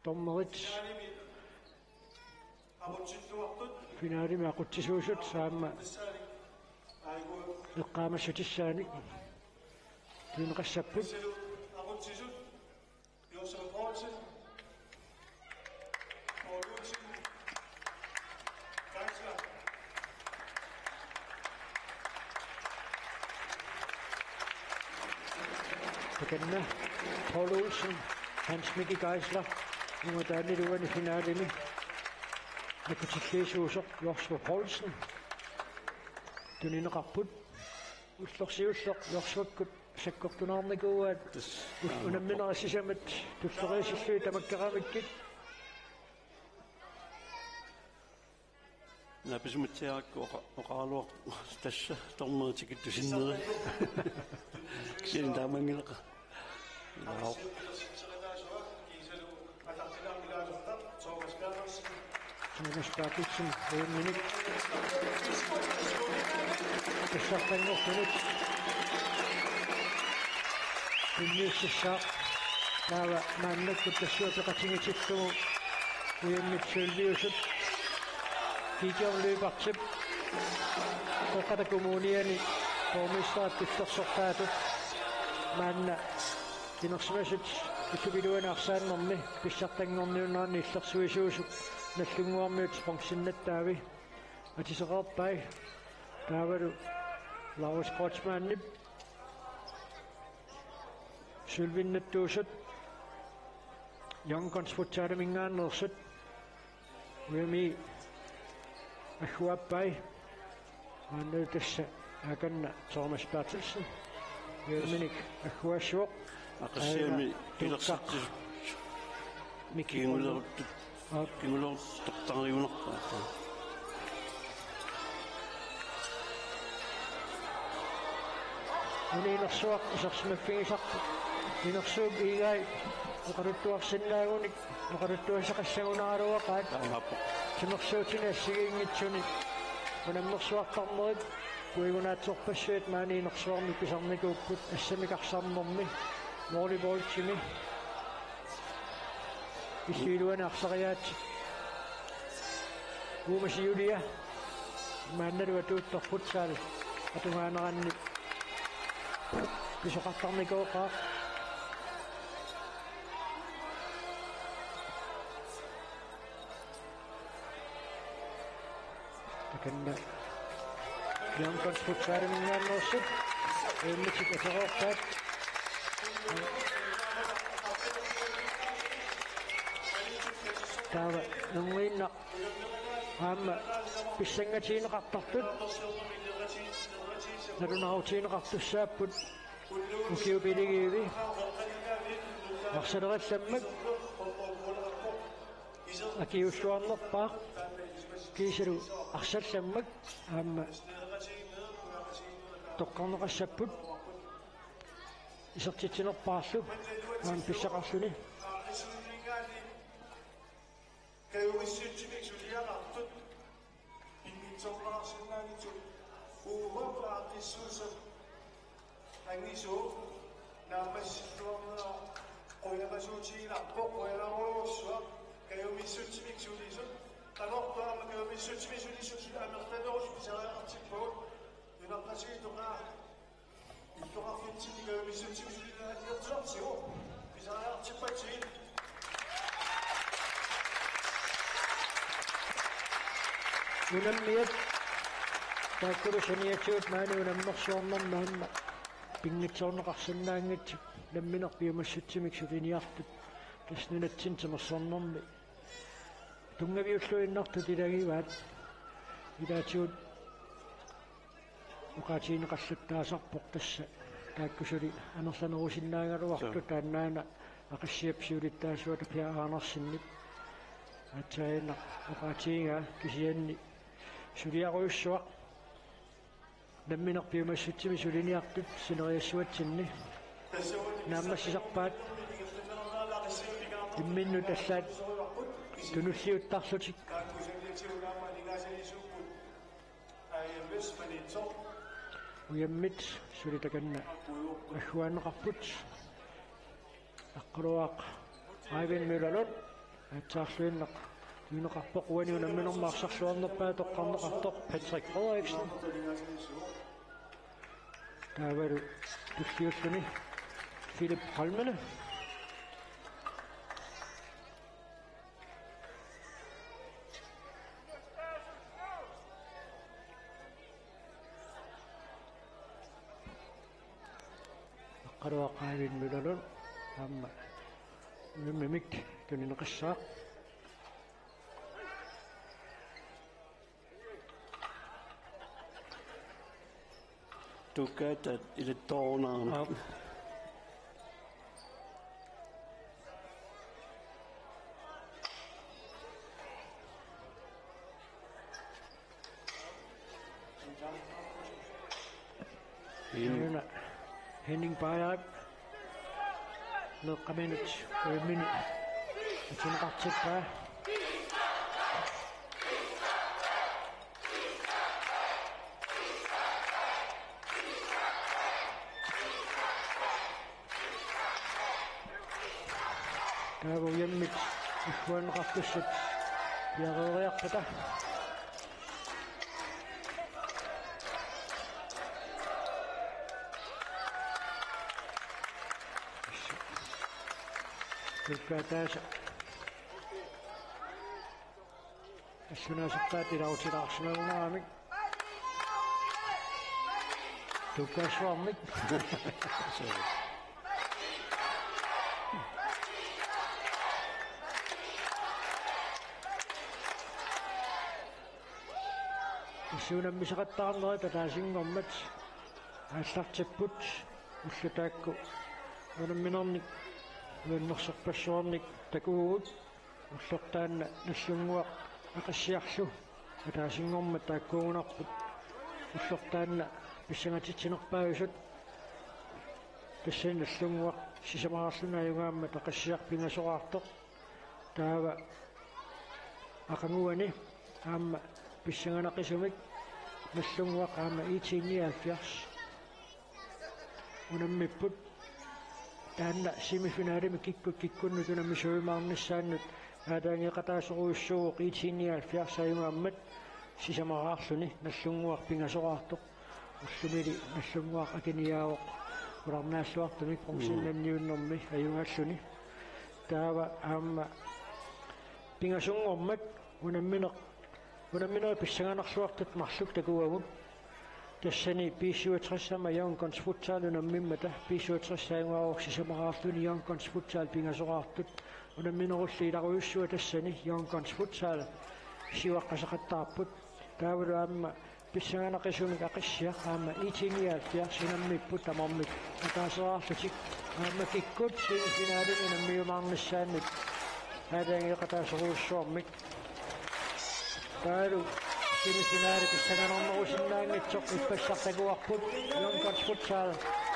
Dommerit finalemi aqutsisuusut aamma eqqaamassutissaannik tunineqassapput. Takanna Paul Olsen, Hans Mikkel Geisler, nummer taanni luani finalimi. Nakutilliisuusoq Joshua Poulsen. Tunineqarput. Ullorsiulleq Joshuakkut sakkortunaarnikuuaat. Tassa. Unamminerit sisamat tulleriisillugit tamakkeramikkit. Naapisimatsiarakku oqa-, oqaraluartoq tassa dommerit tikittusinneri. Kisianni taamanngilara. Ilaa. Thomas Berthelsen, uiamminik. Pissartanngorluni. Tunniussissaaq. Taava maannakkut tassunga peqatigitillugu uiammik sølviusut. Gideon Løbertip Qeqqata Kommuniani borgmesterip pillersortaatut maanna inersimasut illup iluani arsaannermi pissartanngorniunneranni illersuisuusut Nagdlunguarmiut sponsinnattaavi atiseqarpai. Taavalu Laurits Kreutzmannip sølvinnattuusut Young Guns Futsaliminngaanneersut uiamii agguaappai. Maanna tassa akanna Thomas Berthelsen uiamminik agguaassuoq. Aqissiami aana pilersitsi-, Mikki Kingulertut. Aap. Kingulertartariunarpaa. Una inersuaq isersimaffigisarpoq. Inersuup iigai oqaluttuarsinnaagunik oqaluttuassaqassagunaraluaqaat. Taamaappoq. Timersuutini assigiinngitsuni unammersuartarnerit puigunaatsorpassuit maani inersuarmi pisarnikuupput assamik arsarnermi volleyballimik. Illup iluani arsariaat Uummasi Julia maannalu atuuttoq futsal atugaaneranni pisoqartarnikooqaaq. Takanna Young Guns Futsaliminngaanneersut uiammitik ateroorpaat. Taava nunguinnaq aamma pissangatigineqartartut nalunaarutigineqartussaapput ukiut piligivit arsalerallammak akiuulluarnerpaaq kiisalu arsallammak aamma Toqqarneqassapput isertitsinerpaarlu aamma pissaqarluni. Kajumissutsiminnik suliaqartut pinngitsoorneqarsinnaanngitsut uagut aaqqissuussat angisuup naammassilluarnera qujamasuutigilaarpoq. Qujanarujussuaq. Kajumissutsiminnik sulisut, tanortuama kajumissutsiminnik sulisut amerlanerusut pisariaqartippagut. Nunarpassuit toqaa illoqarfitsinni kajumissutsiminnik suliniartigu pisariaqartippatsigit. Unammiat taakkulu saniatigut maani unammersuarnermi aamma pinngitsoorneqarsinnaanngitsut nammineq piumassutsiminnik suliniartut, tassa nunatsinni timersornermi tunngaviulluinnartut ilagivaat. Ilaatigut oqaatigineqallattaasarpoq tassa taakku suli amerlanerusinnaagaluartut. Suu. Taannaana Aqissiap siulittaasuata Per Andersenip aatsaannaq oqaatigigaa, kisianni suliarujussuaq nammineq piumassutsiminnik suliniartut sineriassuatsinni naammassisarpaat. Imminnut allaat tunulliuttarlutik. Ujammit suli takanna agguaanneqarput. Aqqaluaq Eivind Møllerlund aatsaarluinnaq tununeqarpoq. Uani unamminermi arsarluarnerpaaq toqqarneqartoq Patrick Frederiksen. Taavalu tulliulluni Philip Holmene. Aqqaluaq Eivind Møllerlund aamma ujammimik tunineqassaaq. Tuukkaat ilittoorunarami. Aap. Henning. Henning Bajaak. Meeqqaminut ujammini atuneqartippaa. Taava ujammit agguaanneqartussat piareeriarpata. Tuukkaat ataasa assunaasartaat ilaatilaarsimagunarami. Tuukkaassuarmik. Tassa unammisaqattaarnerit ataasinngormat aallartipput, ullut taakku unamminernik ujannersorpassuarnik takugugut. Ulloq taanna Nagdlunguaq Aqissiarlu ataasinngormat taakkuugunarput. Ulloq taanna pissangatitsinerpaajusut, tassani Nagdlunguaq sisamaraarluni ajugaammat Aqissiaq pingasoraartoq. Taava aqaguani aamma pissanganaqisumik Nagdlunguaq aamma I T nioghalvfjerds unammipput. Taanna semifinalimi kikkut kikkunnut unammisuujumaarnissaannut aalajangeeqataasorujussuuvoq I T nioghalvfjerds ajugaammat sisamaraarluni Nagdlunguaq pingasoraartoq. Ullumili Nagdlunguaq akiniaavoq qularnaalluartumik bronzemedaljiunnermi ajugaalluni. Taava aamma pingasunngormat unammineq, unamminerit pissanganarluartut marluk takuagut. Tassani B syvogtres aamma Young Guns Futsal unammimmata, B syvogtres ajugaavoq sisamaraarluni Young Guns Futsal pingasoraartut. Unamminerulli ilarujussua tassani Young Guns Futsal siuaqqaseqattaarput. Taavalu aamma pissanganaqisumik Aqissiaq aamma I T nioghalvfjerds unammipput tamarmik ataaseraarlutik. Aamma kikkut semifinalimi unammiujumaarnissaannut aalajangeeqataasorujussuarmik. Taavalu Semifinale pissanganarnerusinnaanngitsoq ippassaq takuarput Young Guns Futsal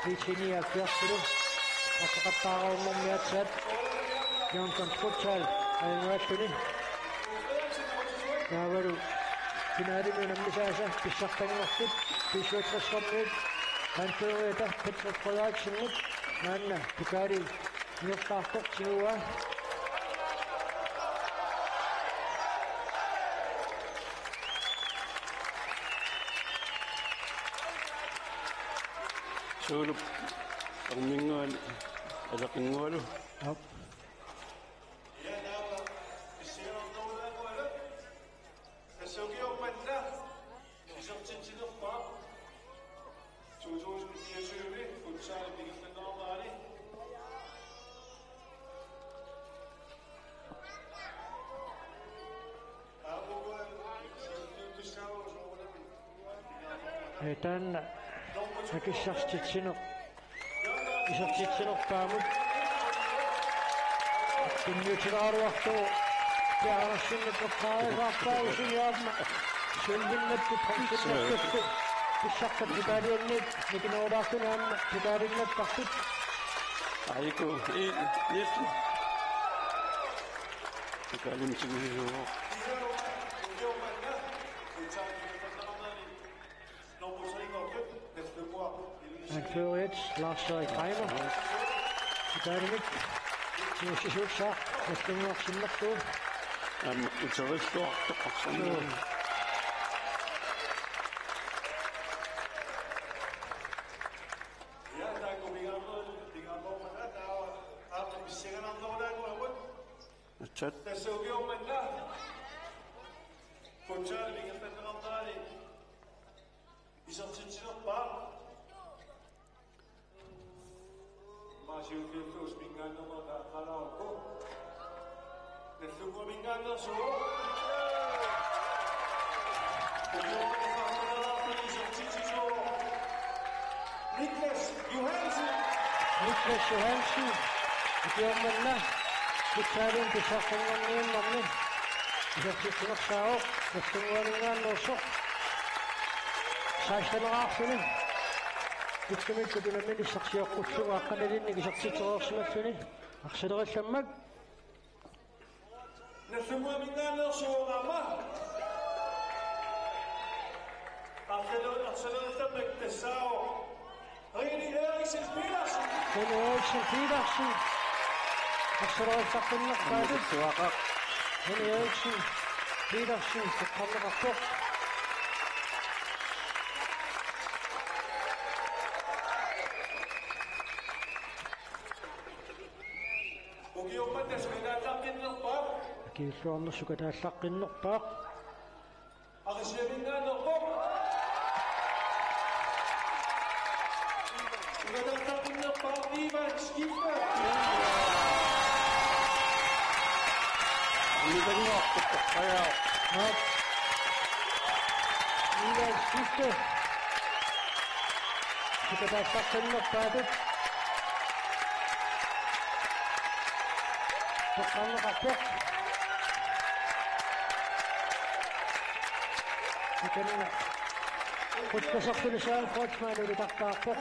B T nioghalvfjerdsilu. Ateqattaarnermi aatsaat Young Guns Futsal ajugaalluni. Taavalu finalemi unammisaasa pissartanngortut B syvogtressermiut anføreriata Peter Frederiksenip maanna pokali ingerlaartoq tiguaa. Suulup arminnguani aleqinngualu. Aap. Tassa ukioq manna isertitsinerpaaq to tusind fireogtyve futsalip ingerlanneqarnerani. Ee, taanna akissartitsineq isertitsinerpaamut tunniutilaaraluartoq Piareersinnut eqqaasaarpaa usiaamma sulvinnattut qansinnattut pissartat pokalianniit nikinnerulaartuni aamma pokalinnattartut. Aiko, i, Niels. Pokalimik tigusiuvoq. Anføreriat Lars Erik Reimer. Pokalimik tigusisussaaq Nagdlunguaq sinnerlugu. Aamma uteriarluartoq arsamuu. Atsat. Tassa ukioq manna futsalip ingerlanneqarnerani isertitsinerpaaq. Maasiukiulluus mingaannerma taqqalaarukku. Nagdlunguaq mingaanneersuuvoq. Ukiorpassuarni isertitsisuuvoq Niklas Johansen. Niklas Johansen. Ukioq manna futsalimi pissartanngorniunnermi isertitsinersaavoq Nagdlunguaq mingaanneersoq. Seksteneqarluni. Ittumikkut unamminissaq sioqqullugu aqqanilinnik isertitsereersimalluni. Arsalerallammak. Nagdlunguaq mingaanneersuuvoq aamma. Arsaler-, arsalerallammak tassaavoq Rene Eriksen Petersen. Rene Eriksen Petersen. Arsalerallartinnerpaatut. Aamma tassuaqaq. Rene Eriksen Petersen toqqarneqarpoq. Ukioq manna sukataallaqqinnerpaaq. Akiilluarneq sukataallaqqinnerpaaq. Aqissiaq mingaanneerpoq. Sukataallaqqinnerpaaq Ivan Skifte. Ivan Skifte. Ivan Skifte. Sukataallaqqinnerpaatut. Toqqarneqarpoq. Ikanna. Quttasartuni Søren Kreutzmann ulitartaarpoq.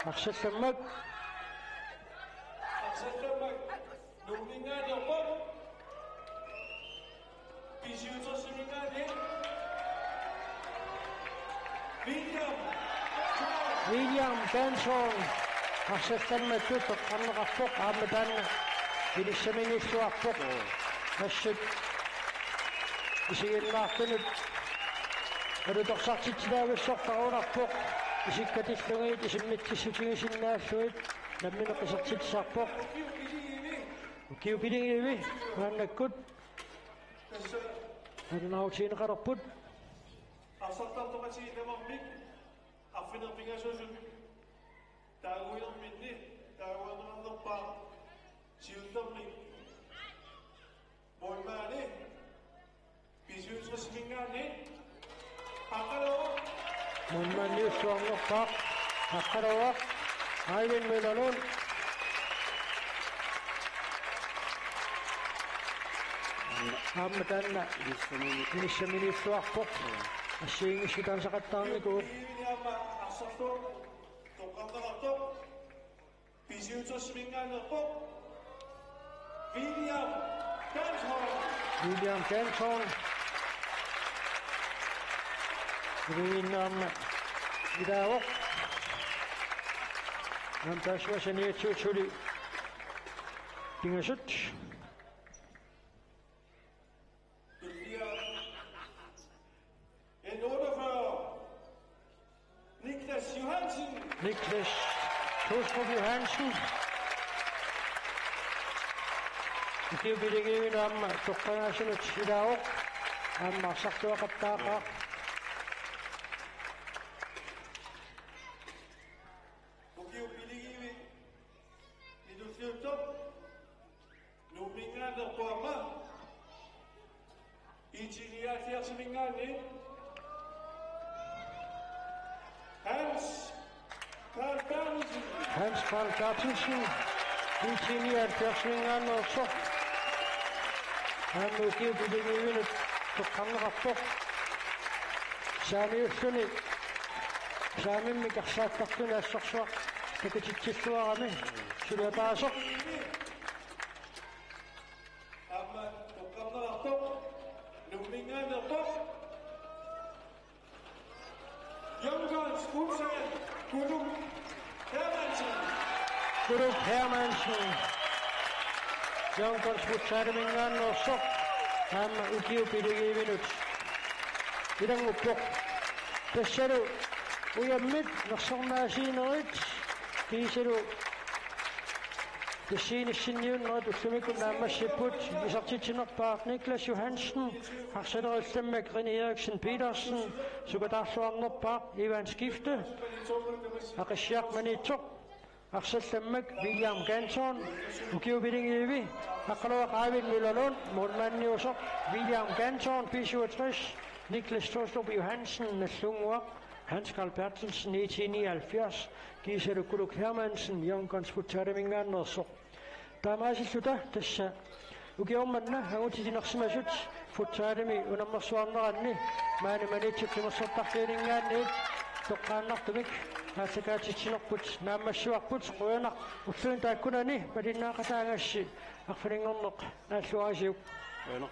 Arsallammak. Arsallammak. Nuummingaanniarpoq. B syvogtresiminngaanniit William Johnson. William Johnson. Arsallammattut toqqarneqarpoq aamma taanna inissaminiilluarpoq. Assut isiginnaartunut alutorsartitsilaavissorpassuarnarpoq. Isikka tillugit isimmitsissutigisinnaallugit nammineq isertitsisarpoq. Ukiukiligivi maannakkut nalunaarutigineqalerput. Arsartartoqatigiit tamarmik arfineq-pingasuusut taaguinerminni taaguinerpaaq siullermik. Målmandi B syvogtresiminngaanniit Aqqaluaq. Målmandiussuarnerpaaq Aqqaluaq. Eivind Møller Lund. Aamma taanna inissaminiilluarpoq. Assigiinngissutaasaqattaarnikuuvoq. Aamma arsarluarpoq. Toqqarneqartoq. B syvogtresiminngaanneerpoq William Ganthorn. William Ganthorn. Iviinnaarma ilaavoq. Aamma taassuma saniatigut suli pingasut. N otteogfyrre. Niklas Johansen. Niklas Tostrup Johansen. Ukiut pilingiuinut aamma toqqagaasunut ilaavoq. Aamma arsarluaqattaaqaaq. Ukiut pilingiuinut nitulliuttoq. Nuumminngaanneerpoq aamma I T nioghalvfjerdsiminngaanniit Hans Carl Berthelsen. Hans Carl Berthelsen, I T nioghalvfjerdsiminngaanneersoq. Aamma ukiut pilingiuinut toqqarneqarpoq. Saamiulluni, saamimmik arsaattartuni assorsuaq takutitsilluarami suliataasoq. Aamma toqqarneqartoq Nuumminngaanneerpoq Young Guns Futsal, Kuluk Hermansen. Kuluk Hermansen. Young Guns Futsaliminngaanneersoq. Aamma ukiut pilingiuinut ilannguppoq. Tassalu ujammit nersornaasiinerit kiisalu tassiinissinniunnerit ullumikkut naammassipput. Isertitsinerpaaq Niklas Johansen, arsaleriallammak René Eriksen Petersen, sukataarluarnerpaaq Ivan Skifte, Aqissiaq Maniitsoq, arsallammak William Ganthorn, ukiut pilingiuinut Aqqaluaq Arvid Møller Lund, målmandiusoq William Ganthorn, B syvogtres, Niklas Tostrup Johansen, Nagdlunguaq, Hans Carl Berthelsen, I T nioghalvfjerds, kiisalu Kuluk Hermansen, Young Guns Futsaliminngaanneersoq. Taamaasilluta tassa ukioq manna angutitinersimasut futsalimi unammersuarneranni maani Maniitsup timersortarfianinngaanniit toqqaannartumik aallakaatitsinerput naammassivarput. Qujanaq ulluinnarni taakkunani malinnaaqataagassi arfininngorneq naalluarisiuk. Qujanaq.